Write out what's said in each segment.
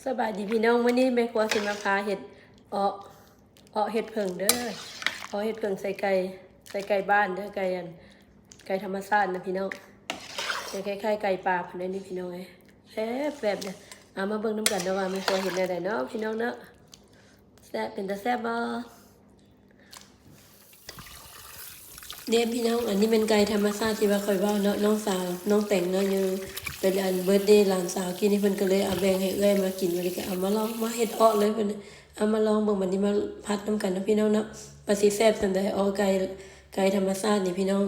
ສະບາຍດີພີ່ນ້ອງ, ມື້ນີ້ແມ່ຄົວຊິມາພາເຮັດເອາະ ເອາະເຫັດເຜິ້ງເດີ. ເອາະເຫັດເຜິ້ງໃສ່ໄກ່ ໃສ່ໄກ່ບ້ານເດີ, ໄກ່ອັນ ໄກ່ທຳມະຊາດນະພີ່ນ້ອງ. ຈະຄ້າຍໆໄກ່ປ່າພຸ້ນເດ້ນີ້ພີ່ນ້ອງເອີຍ. ແຊບໆເດີ. ເອົາມາເບິ່ງນຳກັນເດີວ່າແມ່ຄົວເຮັດແນວໃດເນາະພີ່ນ້ອງເນາະ. ແຊບ ເປັນຕາແຊບບໍ່? ເດ້ພີ່ນ້ອງ, ອັນນີ້ແມ່ນໄກ່ທຳມະຊາດທີ່ວ່າຂ້ອຍເວົ້າເນາະ, ນ້ອງສາວ ນ້ອງແຕງເນາະ ຢູ່ ເປັນອັນເບີດເດຫຼານສາວກີ້ນີ້ ເພິ່ນກໍເລີຍເອົາແບ່ງໃຫ້ເອື້ອຍມາກິນ, ບັດນີ້ກໍເອົາມາລອງ ມາເຮັດເອາະເລີຍ ເພິ່ນ ເອົາມາລອງເບິ່ງ, ບັດນີ້ມາຜັດນຳກັນເນາະພີ່ນ້ອງເນາະ ວ່າຊິແຊບສ່ຳໃດ. ເອາະໄກ່ ໄກ່ທຳມະຊາດນີ້ພີ່ນ້ອງ,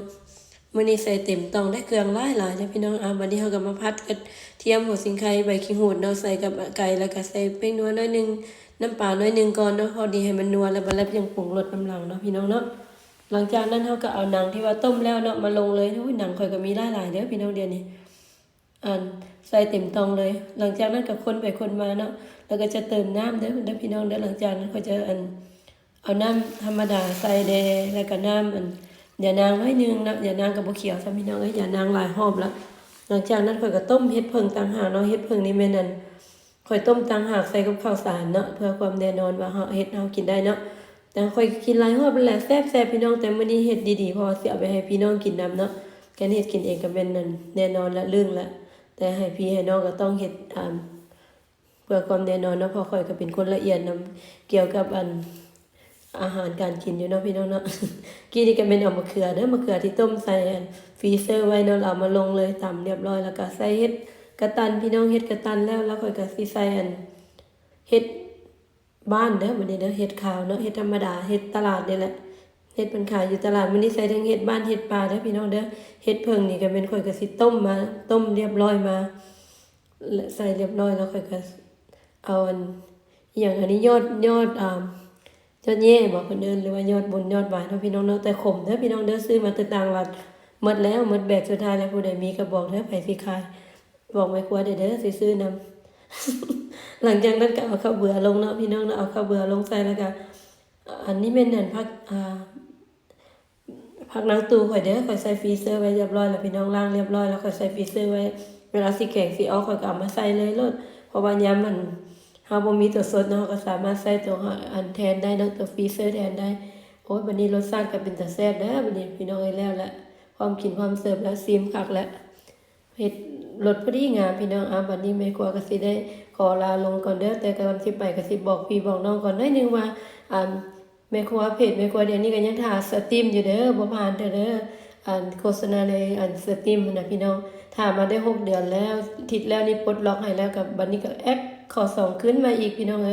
ມື້ນີ້ໃສ່ເຕັມຕ່ອງ ໄດ້ເຄື່ອງຫຼາຍໆເດີພີ່ນ້ອງ. ອ່າ ບັດນີ້ເຮົາກໍມາຜັດກະທຽມ ຫົວສີໄຄ ໃບຂີ້ຫູດເນາະ ໃສ່ກັບໄກ່ ແລ້ວກໍໃສ່ແປ້ງນົວໜ້ອຍໜຶ່ງ ນ້ຳປາໜ້ອຍໜຶ່ງກ່ອນເນາະ ພໍດີໃຫ້ມັນນົວແລ້ວ ບັດແລ້ວຈຶ່ງປຸງລົດນຳຫຼັງເນາະພີ່ນ້ອງເນາະ. ຫຼັງຈາກນັ້ນເຮົາກໍເອົາໜັງທີ່ວ່າຕົ້ມແລ້ວເນາະມາລົງເລີຍ. ໂອ້ຍ ໜັງຂ້ອຍກໍມີຫຼາຍໆເດີພີ່ນ້ອງ ດຽວນີ້ ອັນ ໃສ່ເຕັມຕ່ອງເລີຍ. ຫຼັງຈາກນັ້ນກໍຄົນໄປຄົນມາເນາະ ແລ້ວກໍຈະເຕີມນ້ຳເດີ ເດີພີ່ນ້ອງເດີ. ຫຼັງຈາກນັ້ນຂ້ອຍຈະ ອັນ ເອົານ້ຳທຳມະດາໃສ່ແດ່ ແລ້ວກໍນ້ຳ ອັນ ຢານາງໜ້ອຍໜຶ່ງເນາະ, ຢານາງກໍບໍ່ຂຽວຊ້ຳພີ່ນ້ອງເອີຍ ຢານາງຫຼາຍຮອບລະ. ຫຼັງຈາກນັ້ນຂ້ອຍກໍຕົ້ມເຫັດເຜິ້ງຕ່າງຫາກເນາະ, ເຫັດເຜິ້ງນີ້ແມ່ນ ອັນ ຂ້ອຍຕົ້ມຕ່າງຫາກໃສ່ກັບເຂົ້າສານເນາະ ເພື່ອຄວາມແນ່ນອນວ່າເຮົາເຮັດເຮົາກິນໄດ້ເນາະ. ແຕ່ຂ້ອຍກິນຫຼາຍຮອບແລ້ວ ແຊບໆພີ່ນ້ອງ, ແຕ່ມື້ນີ້ເຮັດດີໆ ເພາະວ່າຊິເອົາໄປໃຫ້ພີ່ນ້ອງກິນນຳເນາະ. ການເຮັດກິນເອງກໍແມ່ນ ອັນ ແນ່ນອນລະ ລຶ້ງລະ, ແຕ່ໃຫ້ພີ່ໃຫ້ນ້ອງກໍຕ້ອງເຮັດ ອ່າ ເພື່ອຄວາມແນ່ນອນເນາະ ເພາະຂ້ອຍກໍເປັນຄົນລະອຽດນຳ ກ່ຽວກັບ ອັນ ອາຫານການກິນຢູ່ເນາະພີ່ນ້ອງເນາະ. ກີ້ນີ້ກໍແມ່ນເອົາມະເຂືອເດີ ມະເຂືອທີ່ຕົ້ມໃສ່ ອັນ ຟຣີເຊີໄວ້ເນາະ ແລ້ວເອົາມາລົງເລີຍ ຕຳລຽບຮ້ອຍ ແລ້ວກໍໃສ່ເຫັດກະຕັນພີ່ນ້ອງ, ເຫັດກະຕັນແລ້ວ ແລ້ວຂ້ອຍກໍຊິໃສ່ ອັນ ເຫັດບ້ານເດີ ບັດນີ້ເດີ ເຫັດຂາວເນາະ ເຫັດທຳມະດາ ເຫັດຕະຫຼາດນີ້ແຫຼະ ເຫັດເພິ່ນຂາຍຢູ່ຕະຫຼາດ. ມື້ນີ້ໃສ່ທັງເຫັດບ້ານເຫັດປ່າເດີພີ່ນ້ອງເດີ. ເຫັດເຜິ້ງນີ້ກໍແມ່ນຂ້ອຍກໍຊິຕົ້ມມາ ຕົ້ມລຽບຮ້ອຍມາ ແລະ ໃສ່ລຽບຮ້ອຍແລ້ວ ຂ້ອຍກໍເອົາ ອັນ ອີ່ຫຍັງ ອັນນີ້ ຍອດ ຍອດ ອ່າ ຍອດແຍ່ບໍ ເພິ່ນເອີ້ນ ຫຼືວ່າຍອດບຸນຍອດຫວາຍເນາະພີ່ນ້ອງເນາະ. ແຕ່ຂົມເດີພີ່ນ້ອງເດີ ຊື້ມາແຕ່ຕ່າງລັດ ໝົດແລ້ວ ໝົດແບກ. ສຸດທ້າຍແລ້ວ ຜູ້ໃດມີກໍບອກເດີ ໃຜຊິຂາຍ ບອກແມ່ຄົວແດ່ເດີ ຊິຊື້ນຳ. ຫຼັງຈາກນັ້ນກໍເອົາເຂົ້າເບືອລົງເນາະພີ່ນ້ອງເນາະ, ເອົາເຂົ້າເບືອລົງໃສ່ ແລ້ວກໍ ອັນນີ້ແມ່ນ ອັນ ຜັກ ອ່າ ຜັກນາງຕູ່ຂ້ອຍເດີ ຂ້ອຍໃສ່ຟຣີເຊີໄວ້ລຽບຮ້ອຍແລ້ວພີ່ນ້ອງ, ລ້າງລຽບຮ້ອຍແລ້ວຂ້ອຍໃສ່ຟຣີເຊີໄວ້. ເວລາຊິແກງຊິອອກ ຂ້ອຍກໍເອົາມາໃສ່ເລີຍໂລດ ເພາະວ່າຍາມມັນ ເຮົາບໍ່ມີຕົວສົດເນາະ ເຮົາກໍສາມາດໃຊ້ຕົວ ອັນ ແທນໄດ້ເນາະ ຕົວຟຣີເຊີແທນໄດ້. ໂອ້ຍ ບັດນີ້ລົດຊາດກໍເປັນຕາແຊບແລ້ວ ບັດນີ້ພີ່ນ້ອງເອີຍ. ແລ້ວລະ ພ້ອມກິນພ້ອມເສີບແລ້ວ ຊີມຄັກແລ້ວ ເຮັດລົດພໍດີງາມພີ່ນ້ອງ. ອ່າ ບັດນີ້ແມ່ຄົວກໍຊິໄດ້ຂໍລາລົງກ່ອນເດີ, ແຕ່ກ່ອນຊິໄປກໍຊິບອກພີ່ບອກນ້ອງກ່ອນໜ້ອຍໜຶ່ງວ່າ ອັນ ແມ່ຄົວ ເພຈແມ່ຄົວດຽວນີ້ກໍຍັງຖ້າສະຕຣີມຢູ່ເດີ ບໍ່ຜ່ານເທື່ອເດີ. ອັນ ໂຄສະນາໃນ ອັນ ສະຕຣີມຫັ້ນນະພີ່ນ້ອງ ຖ້າມາໄດ້ຫົກເດືອນແລ້ວ ທິດແລ້ວນີ້ປົດລັອກໃຫ້ແລ້ວ ກໍບັດນີ້ກໍແອັກຂໍ້ສອງຄືນມາອີກພີ່ນ້ອງເອີຍ.